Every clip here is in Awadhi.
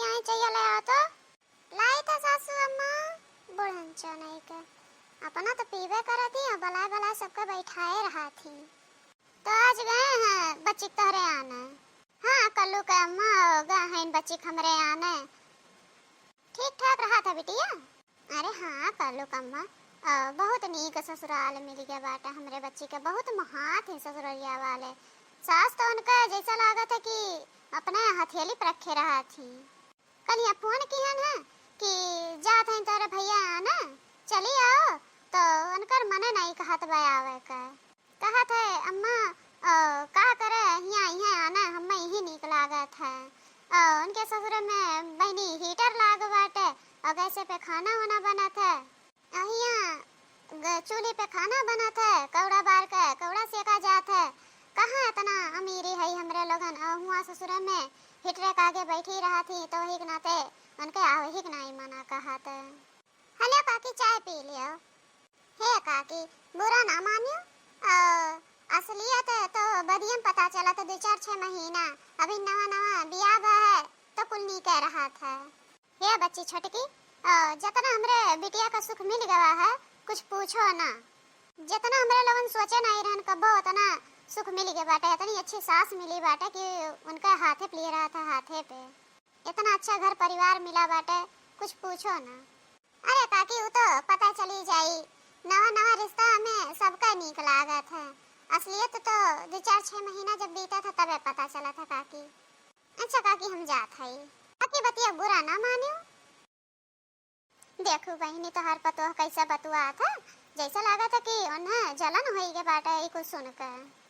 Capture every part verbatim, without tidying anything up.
आई चाहिए ले आओ तो। लाई तो सासू अम्मा, बूढ़न चो नहीं के। अपना तो पीबे करत ही, बलाए बलाए सबके बैठाए रहा थी। तो आज गए हैं बच्ची के तोहरे आने। हाँ, कल्लू के अम्मा गए हैं बच्ची के हमरे आने। ठीक ठाक रहा था बिटिया? अरे हाँ, कल्लू के अम्मा, अ, बहुत नीक ससुराल मिल गया बाटे हमरे बच्ची के, बहुत महात ही ससुररिया वाले। सास तो उनका जैसा लागत है कि अपने हथेली पर रखे रहा थी। कलिया फोन किहन है कि जात हैं तोरे भैया आना, चली आओ, तो उनकर मने नहीं कहत बा आवे का। कहत है, "अम्मा, अ, का करे, हियाँ, हियाँ आना, हम्मे यही नीक लागत है। अ, उनके ससुर में बहिनी हीटर लाग बाटे, और गैसे पे खाना वाना बनत है। अ, हियाँ ग-, चूल्ही पे खाना बनत है, कौड़ा बार के, कौड़ा सेका जात है। कहाँ इतना अमीरी है हमरे लोगन, और हुआँ ससुर में हीटरे के आगे बैठी रहा थी, तो वही के नाते उनके आवही के नाई मना कहत है।" हेलो काकी, चाय पी लियो। हे काकी, बुरा ना मानियो, अ, असलियत तो बदियम पता चला तो दो चार छह महीना, अभी नवा नवा बियाह बा है, तो कुल नीके रहत है। हे बच्ची छोटकी, अ, जतना हमरे बिटिया का सुख मिल गवा है, कुछ पूछो ना। जितना हमरे लोगन सोचे नहीं रहन कब्बो, उतना सुख मिल गए बाटे, इतनी अच्छी सास मिली बाटे कि उनका हाथे पे लिए रहत है, हाथे पे। इतना अच्छा घर परिवार मिला बाटे, कुछ पूछो ना। अरे काकी, उ तो पता चली जाई, नवा नवा रिश्ता में सबका नीक लागत है। असलियत तो दो चार छह महीना जब बीता था तबे पता चला था काकी। अच्छा काकी, हम जात हई, काकी बतिया बुरा ना मानियो। देखू बहिनी, तोहार पतोह कैसे बतुआत है, जैसे लागत है कि उन्हें जलन होई के बाटे ई कुछ सुन के।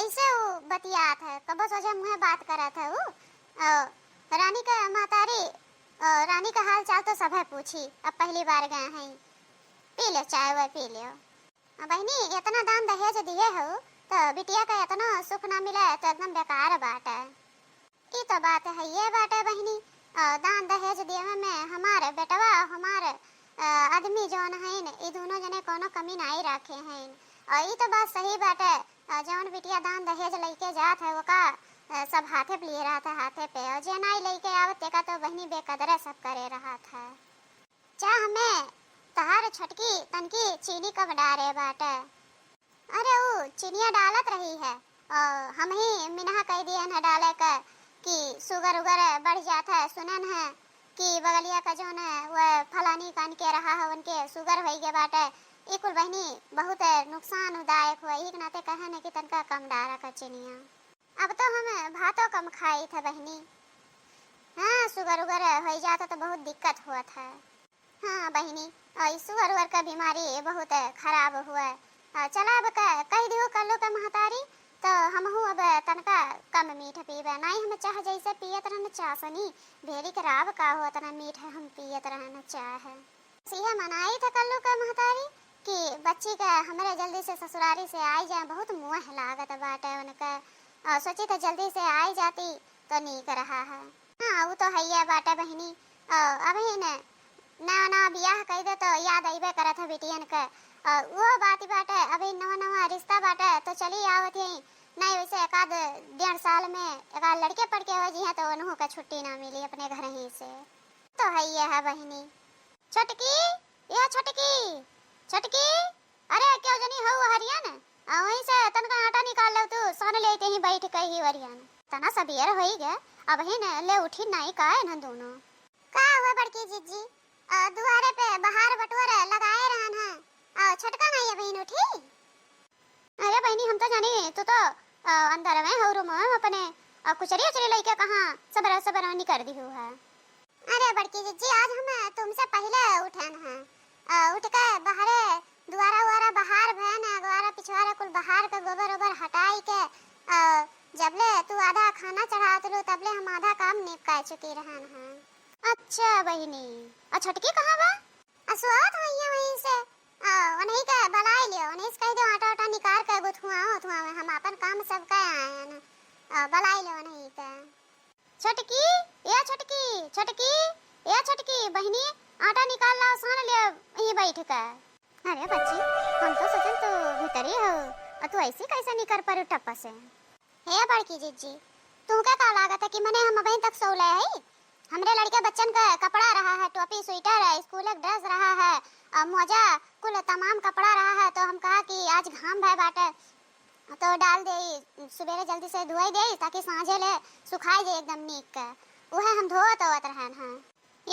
ऐसे उ बतियात है, कबो सोझे मुँहे बात करत है उ। अ, रानी के महतारी, अ, रानी का हाल चाल तो सभे पूछी, अब पहली बार गए हैं। पी ले चाय, वह पी लियो। अ, बहिनी, इतना दान दहेज दिए हो, तो बिटिया का इतना सुख ना मिले, तो एकदम बेकार बाटे। ई तो बात हइये बाटे बहिनी, अ, दान दहेज देवे में हमार बेटवा अउर हमार, अ, आदमी जौन हइन, ई दुनो जने कौनो कमी नाई राखे हइन। अउर ई तो बात सही बाटे, अ, जौन बिटिया दान दहेज लइके जात है, ओका, अ, सब हाथे पे लिए रहत है, हाथे पे, अउर जे नाई लइके आवत, तेका तो बहिनी बेकदरे सब करे रहत है। चाह में तहार छोटकी तनकी चीनी कम डारे बाटे। अरे, ऊ चिनिया डालत रही है, और हम ही मिनहा कह दिए हैं डाले का कि sugar उगर बढ़ जात है। सुनन है कि बगलिया का जौन है, वह फलानी कान के रहा है, उनके sugar होई गए बाटे। ई कुल बहिनी बहुत नुकसानदायक हुआ, यही के नाते कहे न कि तनका कम डारा का चिनिया। अब तो हम भातो कम खाई थे बहिनी। हाँ, sugar उगर होई जाता तो बहुत दिक्कत हुआ था। हाँ बहिनी, अ, ई sugar उगर का बीमारी बहुत खराब हुआ। अ, चला अब क-, कह दियो कल्लू का महतारी, तो हमहू अब तनका कम मीठ पीबे। नाई हम चाह जैसे पियत रहन चासनी, भेरी के राव का हो, इतना मीठ हम पियत रहन चाह। सीहे मनाई था कल्लू का महतारी कि बच्ची का हमरे जल्दी से ससुरारी से आई जाए, बहुत मुँह लागत बाटे उनका। अ, सोची तो जल्दी से आई जाती तो नीक रहा है। हाँ, उ तो हइये बाटे बहिनी। अ, अबहिन नया नया बियाह कई दे तो याद अइबे करत है बिटियन के। अ, वो बात बाटे, अभी नवा नवा रिश्ता बाटे तो चली आवत ही। नहीं वैसे एक आध डेढ़ साल में एक आध लड़के पड़के हो जी हैं तो उन्हों का छुट्टी ना मिली अपने घर ही से। तो हइये है बहिनी। छोटकी, ए छोटकी, छोटकी, अरे क्यों जनी हऊ हरियन? आ वहीं से तनका आटा निकाल लेव तू, सान लेते ही बैठ के ही वरियन। तना सबेर होई गए, अबहिन ले उठी नाई काहे न दोनों। का हुआ बड़की जिज्जी? अ, दुआरे पे बहार बटोर लगाए रहन है। अ, छोटका नाई अबहिन उठी? अरे बहिनी, हम तो जानी तू तो, अ, अंदर में हऊ रूम में अपने, अ, कुचरी उचरी लइके कहाँ सबेरे सबेरे निकर दिहू है। अरे बड़की जिज्जी, आज हम तुमसे पहिले उठन हैं। अ, उठ के बहरे दुआरा उआरा बहार भयन, अगवारा पिछवारा कुल बहार के गोबर ओबर हटाई के, अ, जबले तू आधा खाना चढ़ावत रहू, तबले हम आधा काम निपटाए चुकी रहन हैं। अच्छा बहिनी, अ छोटकी कहाँ बा? अ, सोवत होइहैं वहीं से। अ, उन्हीं के बलाई लियो, उन्हीं से कह दियो आटा उटा निकार के गुथुआओ, गुथुआओ, हम आपन काम सब कह आयन। अ, बलाई लियो उन्हीं के। छोटकी, ए छोटकी, छोटकी, ए छोटकी, बहिनी, आटा निकाल लाओ, सान ले यहीं बैठ के। अरे बच्ची, हम तो सोचन तू भीतरी हो, और तू ऐसी कैसे निकर पड़ू टप्पा से? हे बड़की जिज्जी, तुहके का लागत है कि मने हम अबहीं तक सौले हई? हमरे लड़के बच्चन के कपड़ा रहा है, टोपी, स्वेटर, स्कूल के ड्रेस रहा है, और मोजा, कुल तमाम कपड़ा रहा है। तो हम कहा कि आज घाम भय बाटे, तो डाल देई, सुबेरे जल्दी से धोई देई, ताकि सांझे ले सुखाई जाए एकदम नीक के। उहे हम धोवत आवत रहन हैं।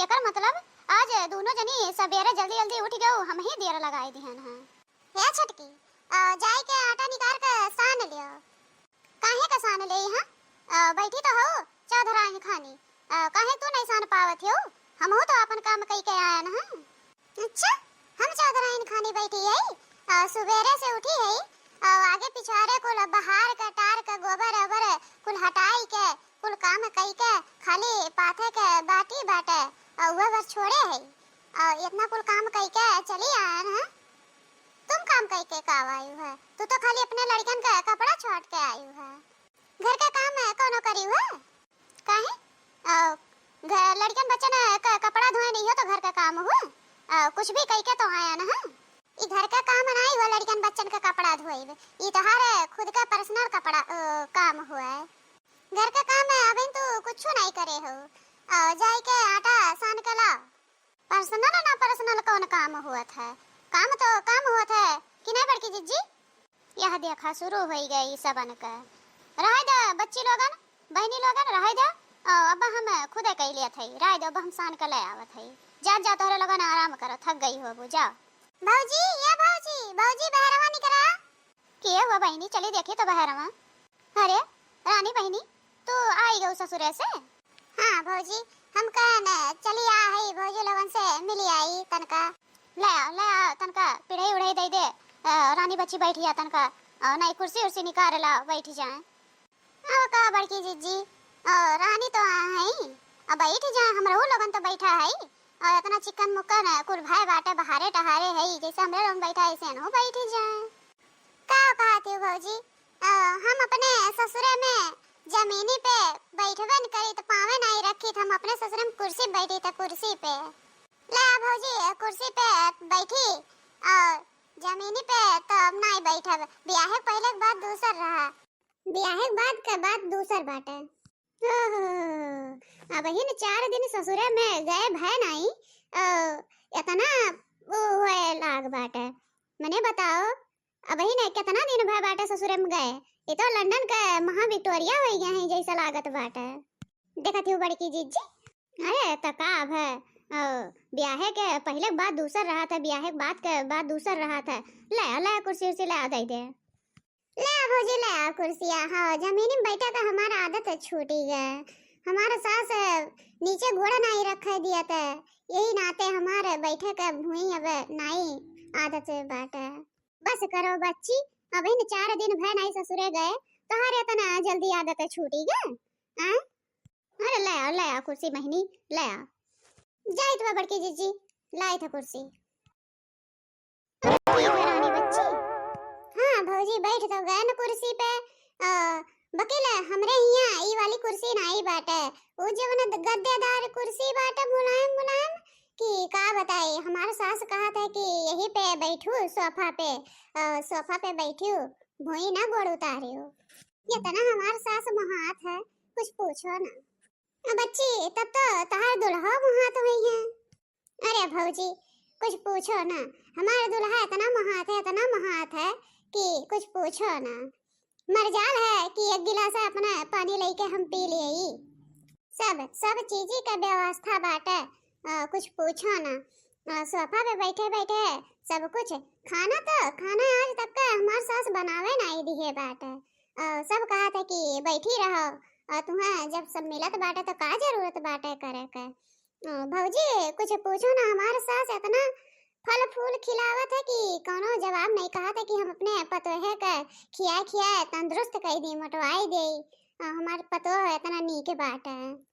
एकर मतलब आज दोनों जनी सबेरे जल्दी जल्दी उठ गयो, हम ही देर लगाई दिहन हैं। हे छोटकी, अ, जाई के आटा निकाल के सान लियो। काहे के सान लेई, हाँ? अ, बैठी तो हो चौधराइन खानी, अ, काहे तू नहीं सान पावत हो? हमहू तो अपन काम कई के आयन हैं। अच्छा, हम चौधराइन खानी बैठी है, अ, सुबेरे से उठी है, अ, आगे पिछारे कुल बहार के, टार के, गोबर ओबर कुल हटाई के, कुल काम कई के, खाली पाथे के बाटी बाटे, अ, उहे भर छोड़े है, अ, इतना कुल काम कई के चली आयन हैं। तुम काम कई के का आयु है? तू तो खाली अपने लड़कन का कपड़ा छाट के आयु है। घर का काम कौनो करियो है? काहे? अ, घ-, लड़कन बच्चन क कपड़ा धोए नहीं हो तो घर का काम हुआ? अ, कुछ भी कई के तो आयन है। ई घर का काम नहीं हुआ, लड़कन बच्चन का कपड़ा धोइब। ई तोहार खुद का पर्सनल कपड़ा, अ, काम हुआ है। घर का काम अभी तू कुछ नहीं करे हो। अ, जाई के आटा सान के लाओ। पर्सनल ना पर्सनल कौन काम हुआ था? काम तो काम हुआ था कि नहीं बड़की जिज्जी? यह देखा शुरू होई गई सबन का। रहे दे बच्ची लोगन, बहनी लोगन, रहे दे। अ, अब हम खुदे कई लेत हई, रहे दे, अब हम सान के ले आवत हई। जा, जा, तोहरे लोगन आराम करो, थक गई होबू, जाओ। भौजी, ये भौजी, भौजी बहरवा निकला। के हुआ बहिनी, चली देखी तो बहरवा। अरे रानी बहिनी, तू आई गऊ ससुरे से? हाँ भौजी, हम कहन चली आ हई भौजी लोगन से मिली आई तनका। ले आओ, ले आओ, तनका पिढ़ई उढ़ई दे दे। अ, रानी बच्ची बैठी है तनका, अ, नहीं कुर्सी उर्सी निकाल लाओ, बैठ जाए। अब का बड़की जिज्जी, अ, रानी तो आ हई, अब बैठ जाए, हमरहू लोगन तो बैठा हई। और इतना चिकन मुकन कुल भाई बाटे बहारे टहारे हई, जैसे हमरे लोगन बैठा है, ऐसे अनहू बैठ जाए। का कहत हो भौजी? अ, हम अपने ससुरे में जमीनी पे बैठबे न करी त पावे नहीं रखी, त हम अपने ससुरे में कुर्सी बैठी त कुर्सी पे। ले आ भौजी, कुर्सी पे बैठी, और जमीनी पे तो अब नहीं बैठब। ब्याहे के पहले के बात दूसर रहा, ब्याहे के बाद के बात दूसर बाटे। ओहो, अबहिन चार दिन ससुरे में गए भय नाई, अ, इतना वो होए लाग बाटे। मने बताओ, अबहिन कितना दिन भय बाटे ससुरे में गए? ये तो लंदन के महा विक्टोरिया होई गए हैं जैसा लागत बाटे। देखत हूँ बड़की जिज्जी। अरे त का भय, अ, ब्याहे के पहले के बात दूसर रहा था, ब्याहे के बाद के बात दूसर रहा था। ले आ, ले आ, कुर्सी उर्सी ले आ, दे दे। ले आ भौजी, ले आ कुर्सिया। हाँ, जमीनी में बैठे का हमारा आदत छूटी गए। हमारा सास नीचे गोड़ नाई रखे दिया त, यही नाते हमारे बैठे का भुई अब नाई आदत बाटे। बस करो बच्ची, अब इन चार दिन भय नाई ससुरे गए, तोहरे इतना जल्दी आदत छूटी गए? हाँ? अरे ले आ, ले आ कुर्सी बहिनी, ले आ। जाइत बा बड़की जिज्जी, लाइत है कुर्सी। ठीक है रानी बच्ची। हाँ भौजी, बैठ तो गए न कुर्सी पे। अ, बकिल, हमरे हियाँ ई वाली कुर्सी नाई बाटे, उ जवन द-, गद्देदार कुर्सी बाटे, मुलायम मुलायम, कि का बताई, हमार सास कहत है कि यही पे बैठू सोफा पे, अ, सोफा पे बैठू, भुई ना गोड़ उतारियो। इतना हमार सास मोहात है, कुछ पूछो ना। अ, बच्ची, तब तो तहार दुल्हा मोहात हुई है। अरे भौजी, कुछ पूछो ना, हमार दुल्हा इतना मोहात है, इतना मोहात है कि कुछ पूछो ना। मरजाल है कि एक गिलास अपना पानी लेके हम पी लिए। सब, सब चीजी के व्यवस्था बाटे, अ, कुछ पूछो ना। अ, सोफा पे बैठे बैठे सब कुछ, खाना तो, खाना आज तक का हमार सास बनावे नाई दिहे बाटे। अ, सब कहत है कि बैठी रहो, अ, तुम्हें जब सब मिलत बाटे तो का जरूरत बाटे करे के? अ, भौजी, कुछ पूछो ना, हमार सास इतना फल फूल खिलावत है कि कौनो जवाब नहीं। कहत है कि हम अपने पतोहे के खियाए खियाए तंदुरुस्त कई दी, मोटवाई देई। अ, हमार पतोह इतना नीक बाटे।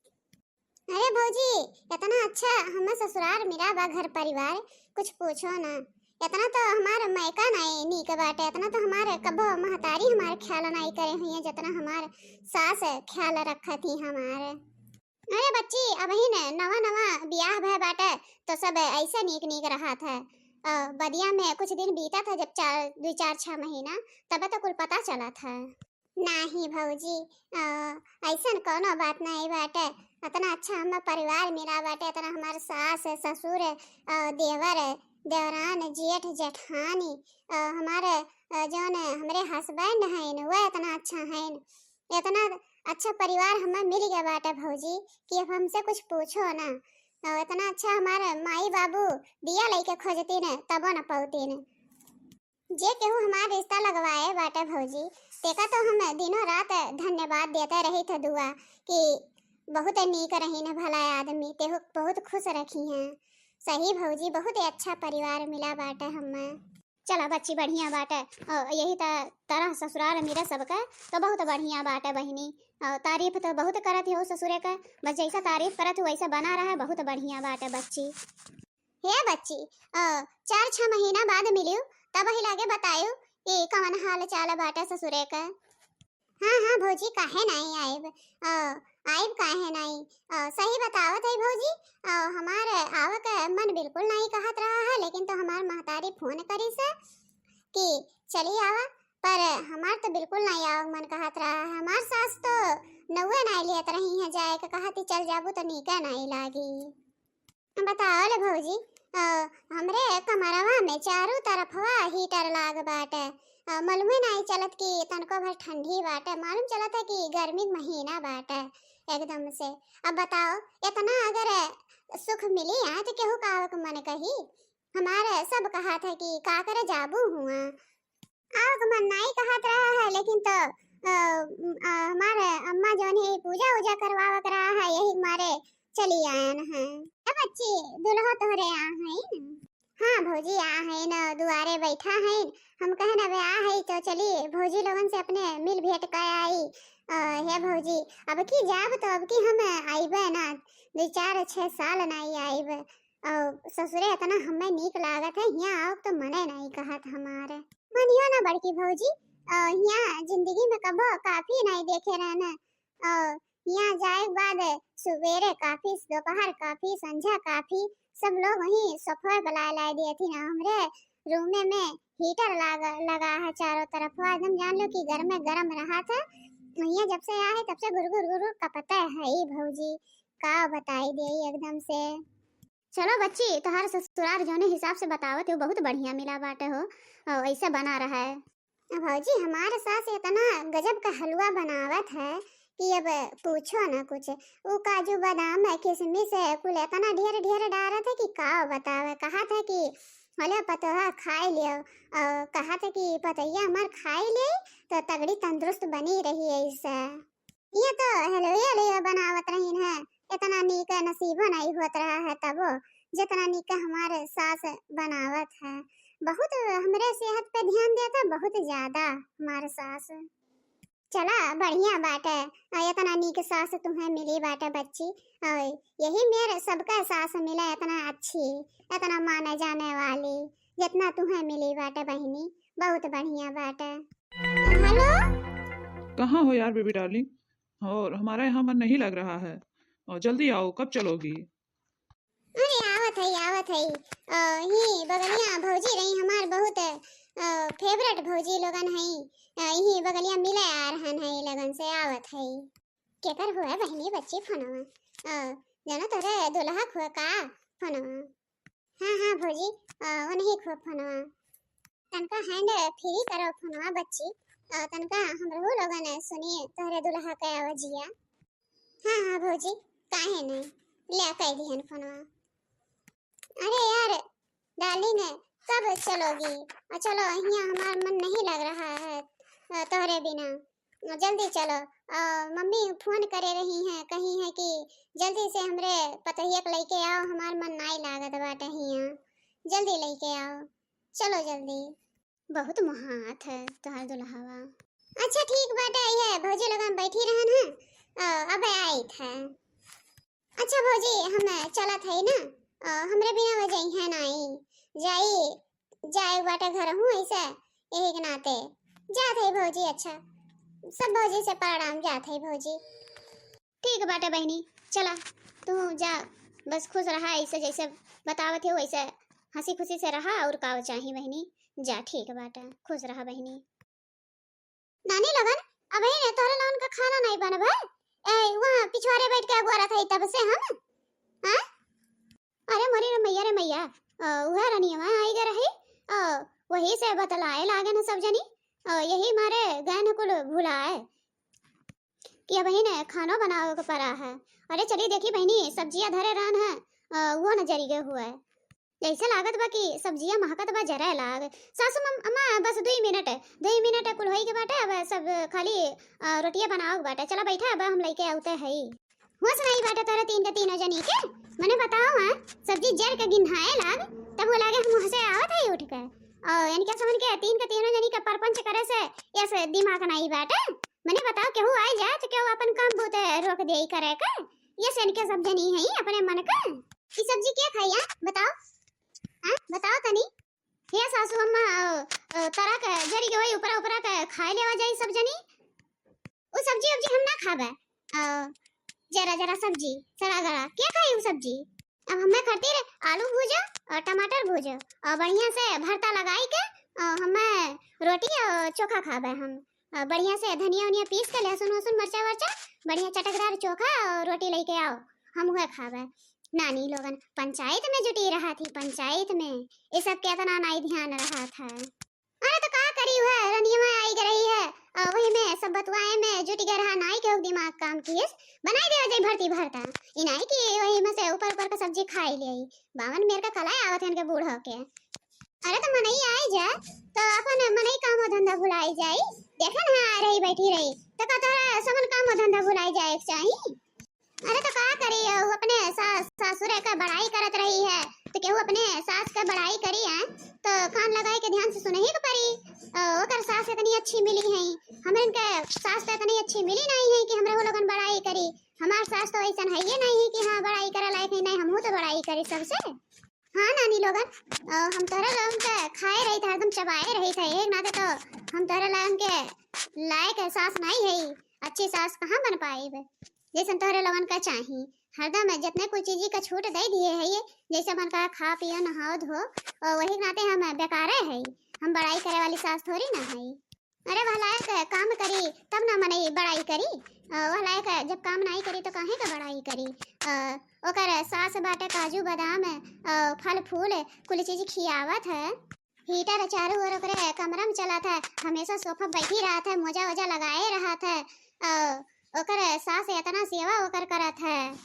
अरे भौजी, इतना अच्छा हमें ससुराल मिला बा, घर परिवार, कुछ पूछो ना। इतना तो हमार मायका नहीं नीक बाटे, इतना तो हमार कबो महतारी हमार ख्याल नहीं करे हुई है, जितना हमार सास ख्याल रखत ही हमार। अरे बच्ची, अबहिन नवा नवा बियाह भय बाटे, तो सब ऐसे नीक नीक रहत है। अ, बदिया में कुछ दिन बीतत है, जब चार, दुई चार छह महीना, तब तो कुल पता चलत है। नाही भौजी, अ, अइसन कौनो बात नाही बाटे। अतना अच्छा हमें परिवार मिला बाटे, अतना हमार सास, ससुर, अ, देवर, देवरान, जेठ, जेठानी, अ, हमारे, अ, जौन हमरे husband हइन, वह अतना अच्छा हइन। अतना अच्छा परिवार हमें मिल गया बाटे भौजी कि अब हमसे कुछ पूछो ना। अ, अतना अच्छा हमारे माई बाबू बिया लइके खोजतीन, तबो न पउतीन। जे केहू हमार रिश्ता लगवाए बाटे भौजी, तेका तो हम दिनों रात धन्यवाद देते रहित है दुआ कि बहुत नीक रहीन, भला आदमी, तेहू बहुत खुश रखिहैं। सही भौजी, बहुत ही अच्छा परिवार मिला बाटे हमें। चला बच्ची, बढ़िया बाटे। अ, यही त तरह ससुरार मिले सबके, तो बहुत बढ़िया बाटे बहिनी। अ, तारीफ तो बहुत करत हो ससुरे के, बस जैसा तारीफ करत हो वैसा बना रहे, बहुत बढ़िया बाटे बच्ची। हे बच्ची, अ, चार छह महीना बाद मिलियो, तब ही लागे बतायो कि कवन हाल चाल बाटे ससुरे के। हाँ, हाँ भौजी, काहे नाई आइब? अ, आइब काहे नाई? अ, सही बतावत है भौजी, अ, हमार आवे के मन बिल्कुल नाई कहत रहा है, लेकिन तो हमार महतारी फोन करी से कि चली आवा, पर हमार तो बिल्कुल नाई आवे के मन कहत रहा है। हमार सास तो नौवे नाई लेत रही है जाए के, कहती चल जाबू तो नीके नाई लागी। बताओ ले भौजी, अ, हमरे कमरवा में चारों तरफवा heater लाग बाटे। अ, मालूमे नाई चलत कि तनको भर ठंडी बाटे, मालूम चलत है कि गर्मी के महीना बाटे एकदम से। अब बताओ, इतना अगर सुख मिली है तो केहू का आवे के मन कही? हमारे सब कहा था कि का करे जाबू हुआ, आवे के मन नाई कहत रहा है, लेकिन तो, अ, अ, हमारे अम्मा जौन है पूजा उजा करवावे के रहा है, यही मारे चली आयन है। ए बच्ची, दुल्हो तोहरे आ है न? हाँ भौजी, आ है न, दुआरे बैठा है। हम कहन अबे आ है तो चली भौजी लोगन से अपने मिल भेंट कर आई। अ, हे भौजी, अब की जाब तो अब की हम आइबे ना, दो चार छह साल नाई आइब। अ, ससुरे इतना हमें नीक लागत है, हियाँ आओ तो मने नाई कहत हमारे। मनियो ना बड़की भौजी, अ, हियाँ जिंदगी में कबो काफी नाई देखे रहन। अ, हियाँ जाए के बाद सुबेरे काफी, दोपहर काफी, संझा काफी, सब लोग वहीं सोफे पे लाए लाए दिए थी ना। हमरे रूमे में heater लाग-, लगा है चारों तरफ, वो एकदम जान लो कि घर में गरम रहा था। हियाँ जब से आए है तब से गुरगुर गुरगुर कपता है ई भौजी, का बताई दे एकदम से। चलो बच्ची, तोहार ससुरार जौने हिसाब से बतावत हो, बहुत बढ़िया मिला बाटे हो, और ऐसे बना रहा है। भौजी, हमार सास इतना गजब का हलवा बनावत है कि अब पूछो ना कुछ। उ काजू बादाम, किशमिश कुल इतना ढेर ढेर डारत है कि का बतावे। कहत है कि "होले पतोहा खाई लियो", और कहत है कि "पतोहिया हमार खाई ले तो तगड़ी तंदुरुस्त बनी रही है इससे।" ये तो हलवे हलवे बनावत रहीन है, इतना नीक नसीबो नहीं होत रहा है तबो, जितना नीक हमारे सास बनावत है। बहुत हमरे सेहत पे ध्यान देता, बहुत ज्यादा हमारे सास। चला, बढ़िया बाटे, आ, इतना नीक सास तुम्हें मिली बाटे बच्ची, आ, यही मेर सबका सास मिला इतना अच्छी, इतना माने जाने वाली, जितना तुम्हें मिली बाटे बहिनी, बहुत बढ़िया बाटे। हेलो। कहाँ हो यार baby darling? और हमारा यहाँ मन नहीं लग रहा है। और जल्दी आओ, कब चलोगी? अरे आवत है, आवत है। अ, ही बगलिया भौजी रही हमार बहुत, अ, favourite भौजी लोगन है। अ, ही बगलिया मिले आ रहन है लगन से आवत है। केकर हुआ बहिनी बच्ची फोनवा? अ, जानो तोरे दुल्हा खुआ का फोनवा? हाँ, हाँ भौजी, अ, उन्हीं को फोनवा। तनका hand free करो फोनवा बच्ची, अ, तनका हमरहू लोगन सुनिए तोहरे दुल्हा के आवाजिया। हाँ, हाँ भौजी, काहे नहीं, ले कह दिहन फोनवा। अरे यार darling, कब चलोगी? अ, चलो, हियाँ हमार मन नहीं लग रहा है, अ, तोहरे बिना। जल्दी चलो। अ, मम्मी फोन करे रही हैं, कही हैं कि जल्दी से हमरे पतोहिया के लइके आओ, हमार मन नाई लागत बाटे हियाँ। जल्दी लइके आओ, चलो जल्दी। बहुत मोहात है तोहार दुल्हावा। अच्छा ठीक बाटे, ये भौजी लोगन बैठी रहन है, अ, अब आइत है। अच्छा भौजी, हम चलत हई ना, अ, हमरे बिना वो जइहे नाई। जाई, जाए बाटे घरहूँ ऐसे, यही के नाते जात हई भौजी। अच्छा, सब भौजी से प्रणाम, जात हई भौजी। ठीक बाटे बहिनी, चला, तू जा, बस खुश रहा, ऐसे जैसे बतावत हो वैसे हँसी खुशी से रहा, और का चाही बहिनी, जा, ठीक बाटे, खुश रहा बहिनी। नानी लोगन, अबहिन तोहरे लोगन का खाना नाहीं बनब है? ए, वहाँ पिछवारे बैठ के अगुआरत है तब से हम, हाँ? अरे मोरी रे मैया रे मैया, अ, उहे रनियवा आई गे रही, अ, वही से बतलाए लागे न सब जनी, अ, यही मारे गए न कुल भुलाए कि अबहिन खानो बनावे के परा है। अरे चली देखी बहिनी, सब्जिया धरे रहन है, अ, वो न जरी गए हुआ है। जैसे लागत बा कि सब्जिया महकत बा, जरे लाग। सासू मम-, अम्मा, बस दुई मिनट, दुई मिनट कुल होई के बाटे, अब सब खाली, अ, रोटिया बनावे के बाटे। चला बैठा, अब हम लइके आवते हई। होश नाहीं बाटे तोरे तीन के तीनों जनी के। मने बताओ, हाँ, सब्जी जर के गिन्हाए लाग, तब वो लागे हम वहाँ से आवत हई उठ के। और इनके समन के तीन के तीनों जनी के परपंच करे से, यस दिमाग नाहीं बाटे। मने बताओ, केहू आई जाए तो केहू अपन काम बूते रोक दे करे के? यस इनके सब जनी हई अपने मन के। ई सब्जी के खाई, हाँ? बताओ, हाँ, बताओ तनी। हे सासू अम्मा, अ, अ, तरा के जरी के वही ऊपरा ऊपरा के खाए लेवा जाई सब जनी। उ सब्जी उब्जी हम ना खाबे। अ, जरा जरा सब्जी, सड़ा गला, के खाई उ सब्जी? अब हमें खातिर आलू भूजो और टमाटर भूजो और बढ़िया से भरता लगाई के, अ, हमें रोटी और चोखा खाबे हम। अ, बढ़िया से धनिया उनिया पीस के, लहसुन वहसुन, मरचा वरचा, बढ़िया चटकदार चोखा और रोटी लेके आओ, हम उहे खाबे। नानी लोगन पंचायत में जुटी रहा थी, पंचायत में। ये सब के इतना नाई ध्यान रहा था। अरे तो का करी, उहे रनियवा आई गे रही है, और वही में सब बतुआए में जुट गए रहा, नाई के दिमाग काम किस, बनाई देवे जाई भरती भरता। ई नाई कि वही में से ऊपर ऊपर का सब्जी खाई ले। बावन मेर का कलाई आवत है इनके बूढ़ होके। अरे तो मनई आई जा, तो अपन मनई काम धंधा भुलाई जाई। देखे ना आ रही बैठी रही, तो का तोरा समन काम धंधा भुलाई जाए के चाही? अरे तो का करी, उ अपने सास, सासुरे का बड़ाई करत रही है, तो केहू अपने सास का बड़ाई करी है, तो कान लगाए के ध्यान से सुनही के परी। अ, ओकर सास इतनी अच्छी मिली है, हमरे इनके सास तो इतनी अच्छी मिली नहीं है कि हमरे वो लोगन बड़ाई करी। हमार सास तो ऐसन है ये नहीं है कि हाँ, बड़ाई करे लायक है, नहीं, हमहू तो बड़ाई करी सबसे। हाँ नानी लोगन, अ, हम तोहरे लोगन के खाए रही थे, हरदम चबाए रही थे, एक नाते तो हम तोहरे लोगन के लायक सास नहीं है, अच्छी सास कहाँ बन पाई? जैसन तोहरे लोगन का चाही, हरदम जितने कुछ चीजी का छूट दे दिए है ये, जैसे मन का खा पियो नहाओ धो, और वही नाते हम बेकारे है, हम बड़ाई करे वाली सास थोड़ी ना है। अरे वह लायक काम करी तब ना मनई बड़ाई करी, अ, वह लायक जब काम नाई करी तो काहे का बड़ाई करी? अ, ओकर सास बाटे काजू बादाम, अ, फल फूल कुल चीज खियावत है। हीटर चारों ओर ओकरे कमरा में चलत है, हमेशा सोफा बैठी रहत है, मोजा ओजा लगाए रहत है। अ, ओकर सास इतना सेवा ओकर करत है,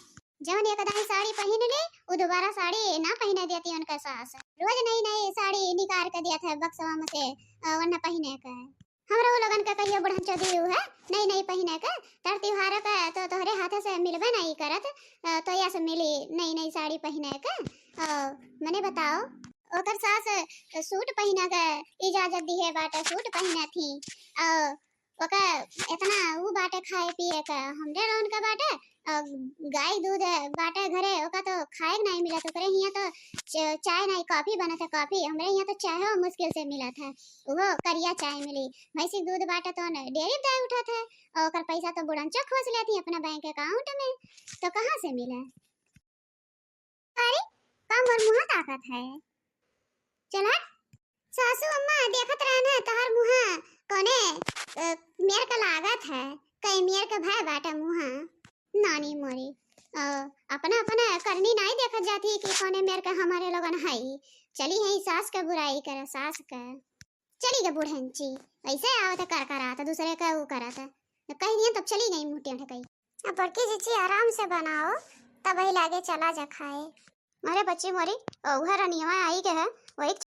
जवन एक दाई साड़ी पहिन ले, उ दोबारा साड़ी ना पहिने देती उनकर सास। रोज नई नई साड़ी निकाल के देत है बक्सवा में से, अ, वरना पहिने के। हमरा वो लोगन का कहियो बुढ़न चोदी है, नई नई पहिने के, तर त्योहार का तो तोहरे हाथे से मिलबे नहीं करत, अ, तो या से मिली नई नई साड़ी पहिने के। अ, मने बताओ, ओकर सास सूट पहिने के इजाजत दिहे बाटे, सूट पहिने थी। अ, ओका इतना ऊ बाटे खाए पिए का, हमरे लोगन का बाटे, अ, गाय दूध बाटे घरे, ओका तो खाए के नहीं मिलत, ओकरे हियाँ तो च-, चाय नहीं, कॉफी बनत है, कॉफी। हमरे हियाँ तो चाय हो मुश्किल से मिलत है, वो करिया चाय मिली। भैंसी के दूध बाटे तो न डेयरी पे उठत है, और ओकर पैसा तो बुढ़न चोक खोस लेती अपना बैंक अकाउंट में, तो कहाँ से मिले? अरे, का मोर मुँह ताकत है? चल हट। सासू अम्मा, देखत रहन है तोहर मुँह कौने, अ, मेर का लागत है, कई मेर का भय बाटे मुँह। नानी मोरी, अ, अपना, अपना करनी नाई देखत जाती कि कौने मेर का हमारे लोगन हई। चली है सास का बुराई करे, सास का। चली गे बुढ़ंची, ऐसे आवत है कर करात, दूसरे का ऊ करत है। कह दिया तब चली गई मुँह टेढ़ कई। अब बड़की जीजी आराम से बनाओ, तब वही लागे चला जा खाए। अरे बच्ची मोरी, ओ, उहे रनियवा आई के है, वही